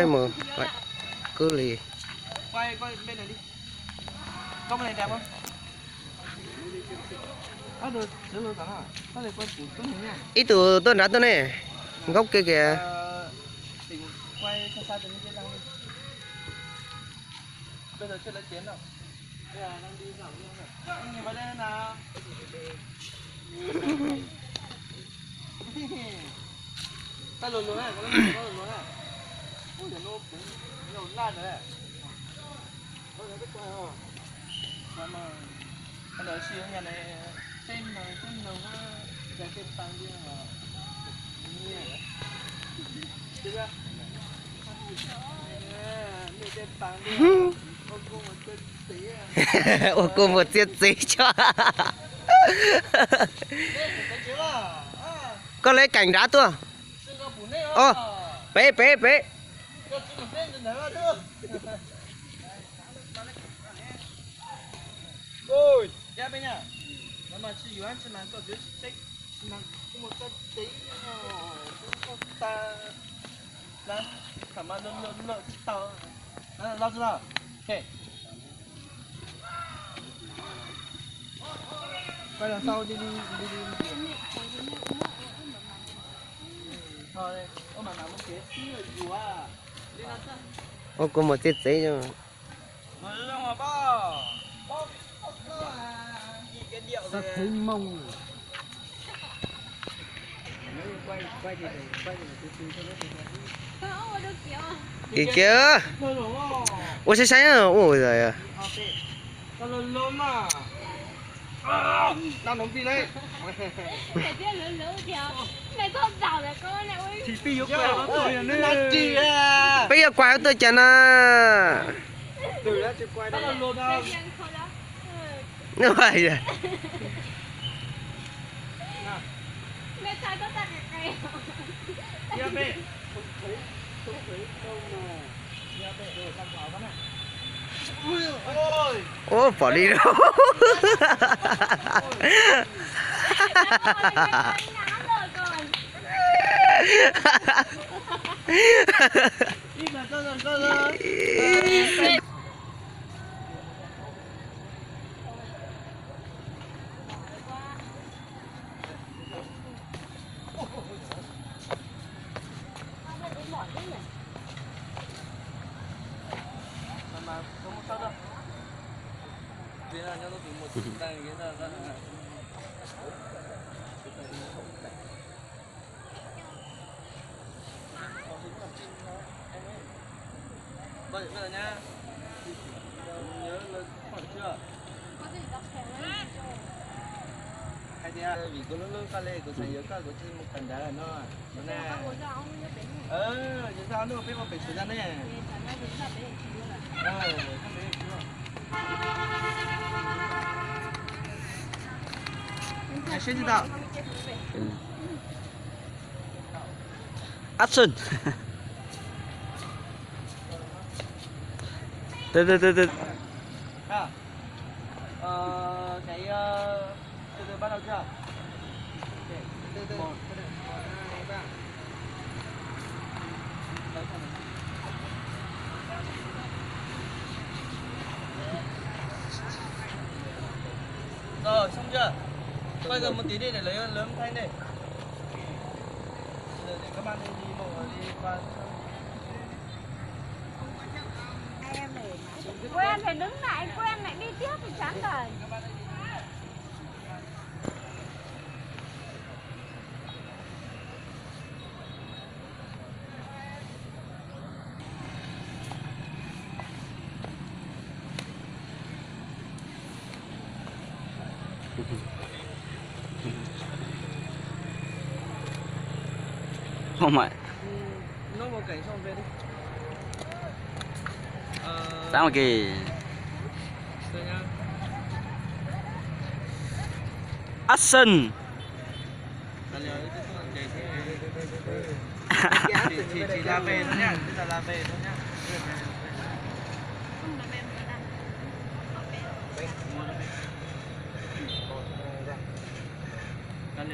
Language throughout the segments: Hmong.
Mus kub li. Ib tug tuaj nrad tuaj ne, nkaub kiag kiag. Ua kua muag txiav txev tso. Koj lawv kaim nrad tuaj. Pem pem pem. Ua kua muag txiav txev. Kiag kiag, ua saib saib ua. Peb yuav kuaj tuaj cas na. Ub, pom li lawm. Hais tias vim kuv hlub hlub koj li kuv xav yuav koj kuv thiaj mus kawm ntawv no. Yog zaj ob hnub peb ua pem Suav zaj ne. Action. Tib tib tib tib. Rồi, xong chưa? Quay người một tí đi để lấy, lấy một thanh đi. Để, để các bạn đi, đi bộ đi qua. Quen thì đứng lại, quen lại đi tiếp thì chán đời. Không mày. Sáng mà kì. Action.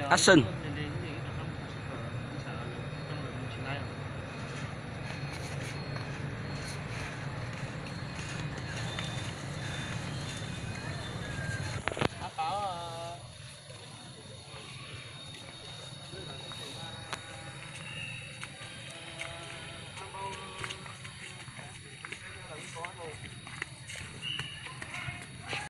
Action.